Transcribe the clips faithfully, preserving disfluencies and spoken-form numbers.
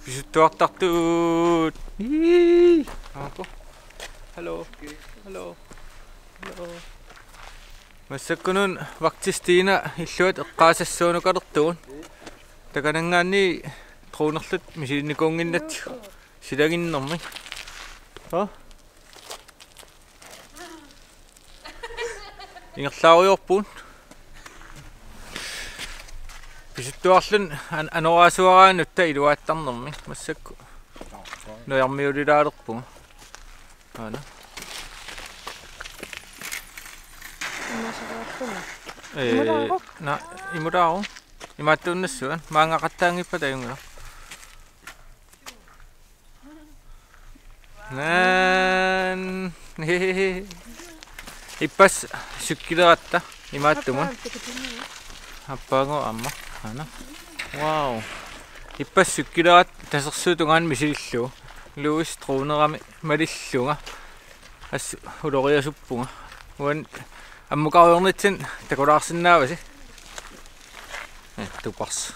Pisuttuartartut. Ii. Aapo. Hallo. Hallo. Hallo. Massakkununa vagtip Stina illuata eqqaasassuunukalertugut. Takananngaanniit dronerluta misilinnikuunnginnatsigu silaginnermik. Hå? Ingerlaarujoorpugut. Pisuttuarluni an-, anoraasuaraannutta iluaattarnermik massakkut. Nujarmiulilaalerpugut. Aana. Ee, imulaaruk? Naa, imulaaruk. Imaattuunnassavaat. Maanngaqattaanngippata ajunngilaq. Naan. Ippassaq cykeleratta imaattumut. Appaanngooq aamma. Aana. Wow. Ippassaq cykeleratta tasersuup tungaanut misilillugu. Louis dronerami malillunga. Assut uloriasuppunga. Uani ammukarujoornitsinni takulaarsinnaavasi. Eh, tuparsi.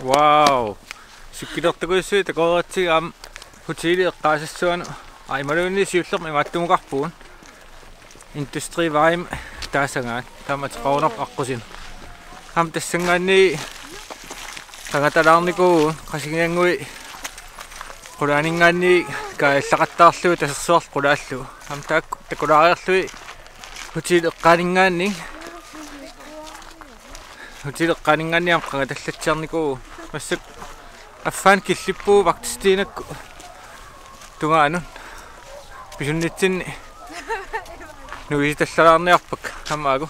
Wow. Cykelertakujussuit takoreeratsigit aamma hotelip eqqaasassuanut. Aa, imaluunniit siullermik imaattumukarpugut. Industrivejimi taasagaat. Taama ateqarunarpoq aqqusineq. Aamma tassanngaanniit qangatalaarnikuuvugut Qasigiannguit qulaaninngaanniit kaajallaqattaarlugit tasersuarlu qulaallugu. Aamma taakku takulaariarlugit hotelip eqqaaninngaanniit. Hotelip eqqaaninngaanniit aamma qangatallatsiarnikuuvugut. Massakkut affaani killippugut vagtip Stinakkut tungaanut. Pisunnitsinni nuisitallalaarniarpakka aamma aagu.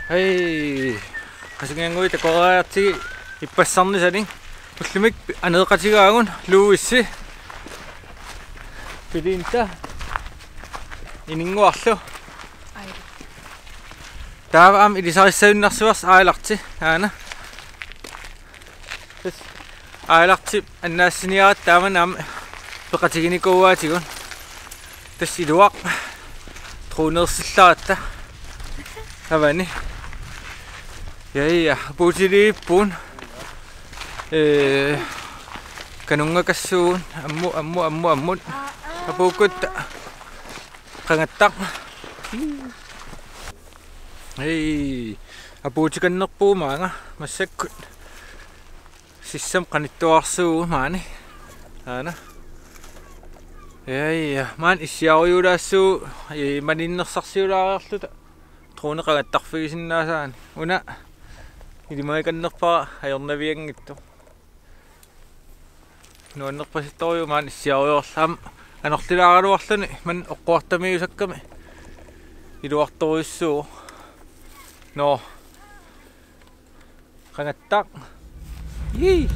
Hej. Qasugiannguit takoreertigit ippassarnisani. Ullumi aneeqatigaagut Louisi. Pilinta. Ininnguarlu. Taava aamma ilisarissagunarsuarsi Aalarti. Aana. Tassa Aalartip annaassiniaratta taamani aamma peqatiginikuuaatigut. Tassa iluaq. Droneersillaratta. Avani. Ja, ja, apuutiliippugut. Ee, kanunngakassuugut. Ammut, ammut, ammut, ammut. Apuukkutta. Qangattaq. Hej, apuutikannerpugut maanga massakkut. Sissami qanittuarsuugut maani. Aana. Ja, ja, maani issiarujuulaassuugut, ee, maninnersarsiulaariarluta. Drone qangattarfigisinnaasaani. Una ilimagikannerpara ajornavianngitsoq. Nuannerpasittorujuk maani issiarujoorluni. Aamma anorlilaaraluarluni maani oqquartamiusakkami iluartorujussuuvoq. Nå. Qangattaq. Jii.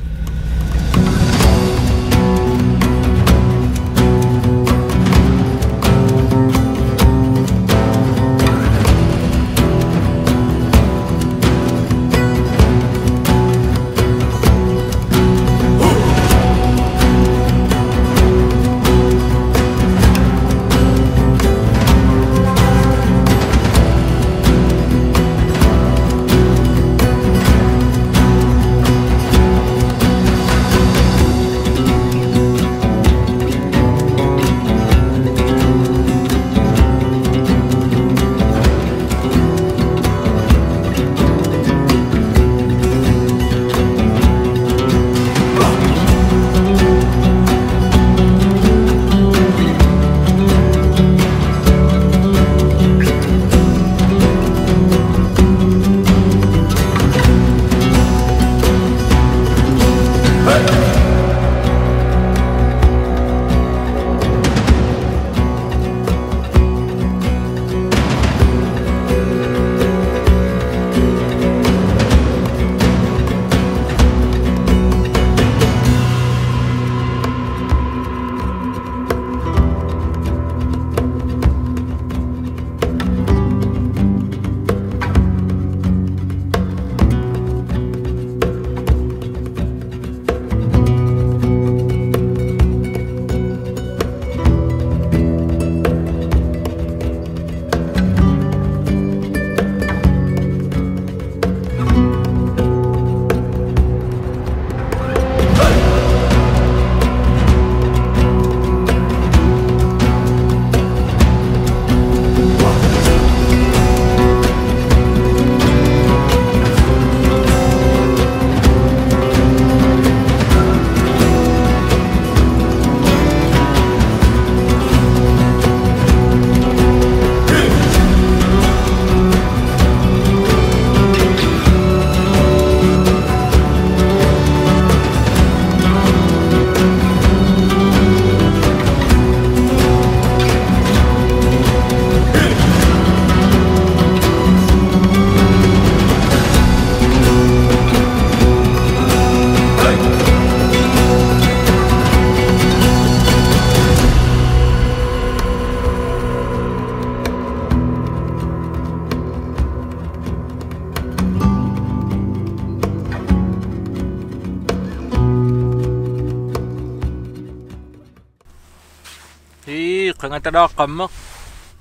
Ii, qangatalaaqqammeq.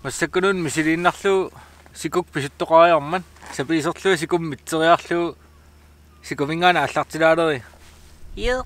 Massakkununnga misiliinnarlugu sikuk pisuttoqariarmat. Sapiiserlunga sikumut mitseriarlugu sikuminngaanniit aallartilaalerigit. Ii.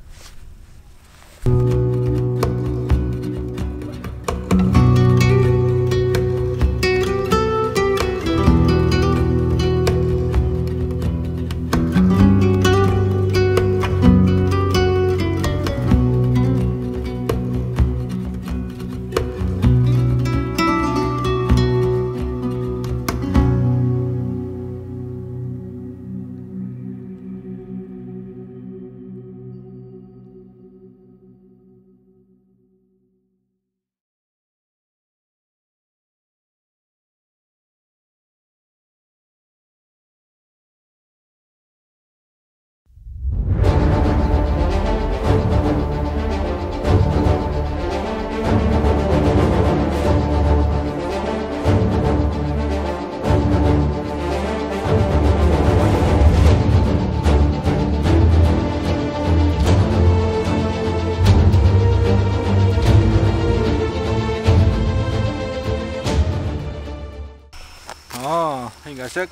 Sak.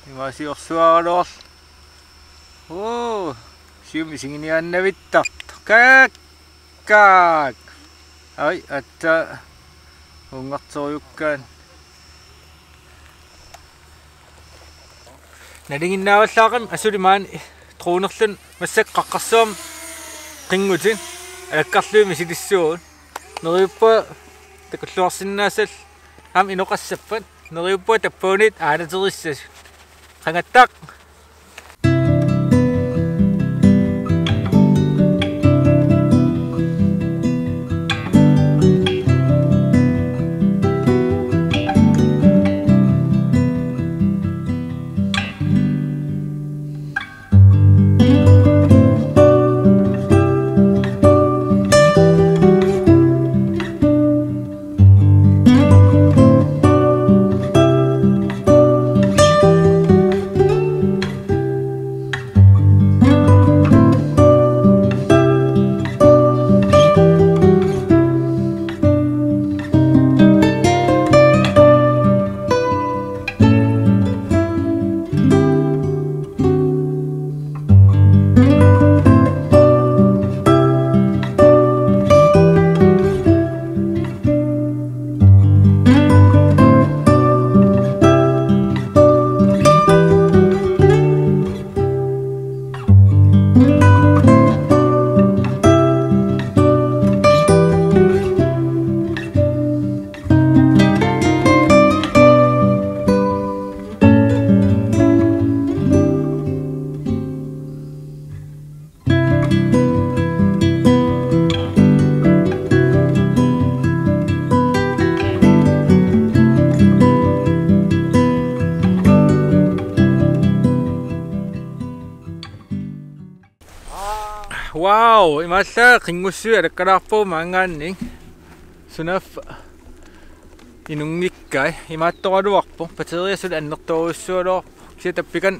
Imaasiorsuaraluarl. Oo, sium isiginiaannavittartoq. Kaak! Kaak! Ai, atta. Unngartorujukkaat. Nalinginnaavallaaqimmat asuli maani dronerluni massakkut qaqqarsuarmi qinngutit alakkarlugit misilissuugut. Neriuppunga takulluarsinnaassallugit aamma inoqassappat. Neriuppunga tappavunit aalaterissasut. Qangattaq. Wow, imaallaat qinngussuit alakkalaarpagut maanngaanniit. Sunaaffa inunngikkai, imaattoraluarpoq, batteria suli annertoorujussuugaluarpoq. Kisianni tappikani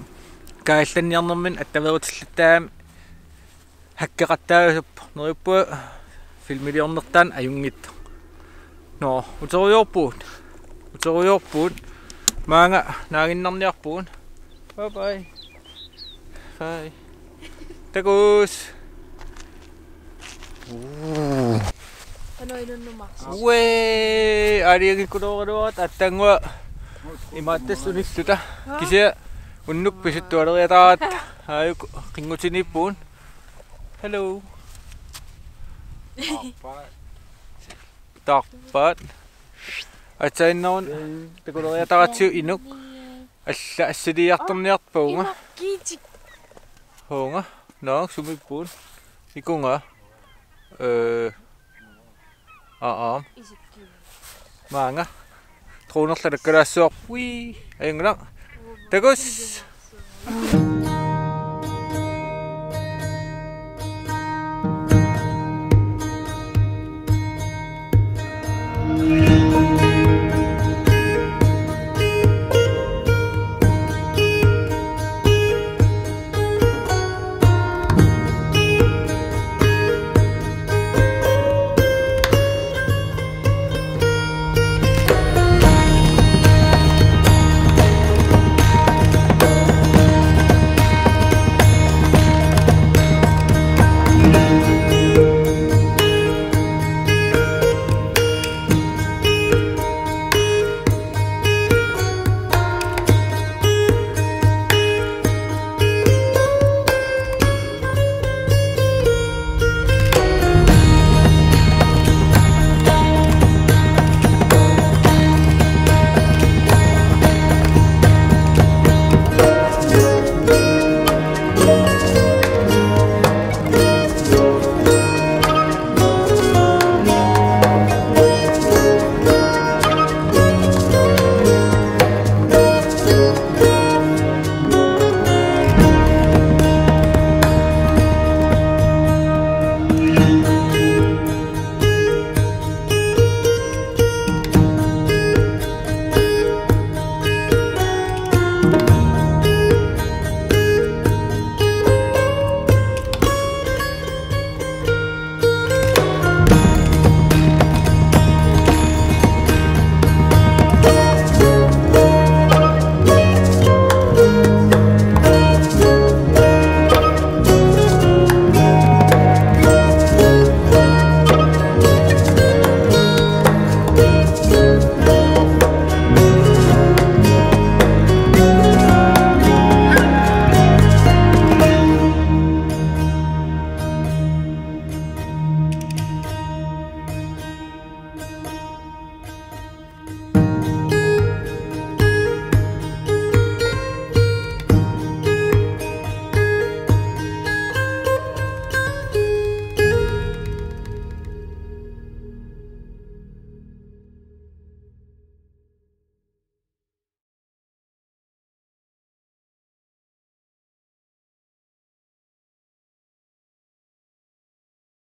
kaajallanniarnermini attaveerutilluttaagami hakkeqattaasuppoq. Neriuppunga filmiliornertaanni ajunngitsoq. Nå, uterujoorpugut. Uterujoorpugut. Maanga naaginnarniarpugut. Bye bye. Bye. Takuss. Uu. Qanoq inunnut marluk. Uee, aalajangiikkulooraluaratta aatsaannguaq imaattut unilluta. Kisianni unnuk pisuttualeriataaratta. Aajuku qinngutiniippugut. Hello. Taarpaat. Aatsaannguaq takuleriataaratsigu inuk. Alla assiliiartorniarpavunga. Kiitik. Hoonga. Naak sumiippugut. Ikunga. Ee. Aa, aa. Maanga. Dronerlu alakkalaassuarput. Wii. Ajunngilaq. Takuss.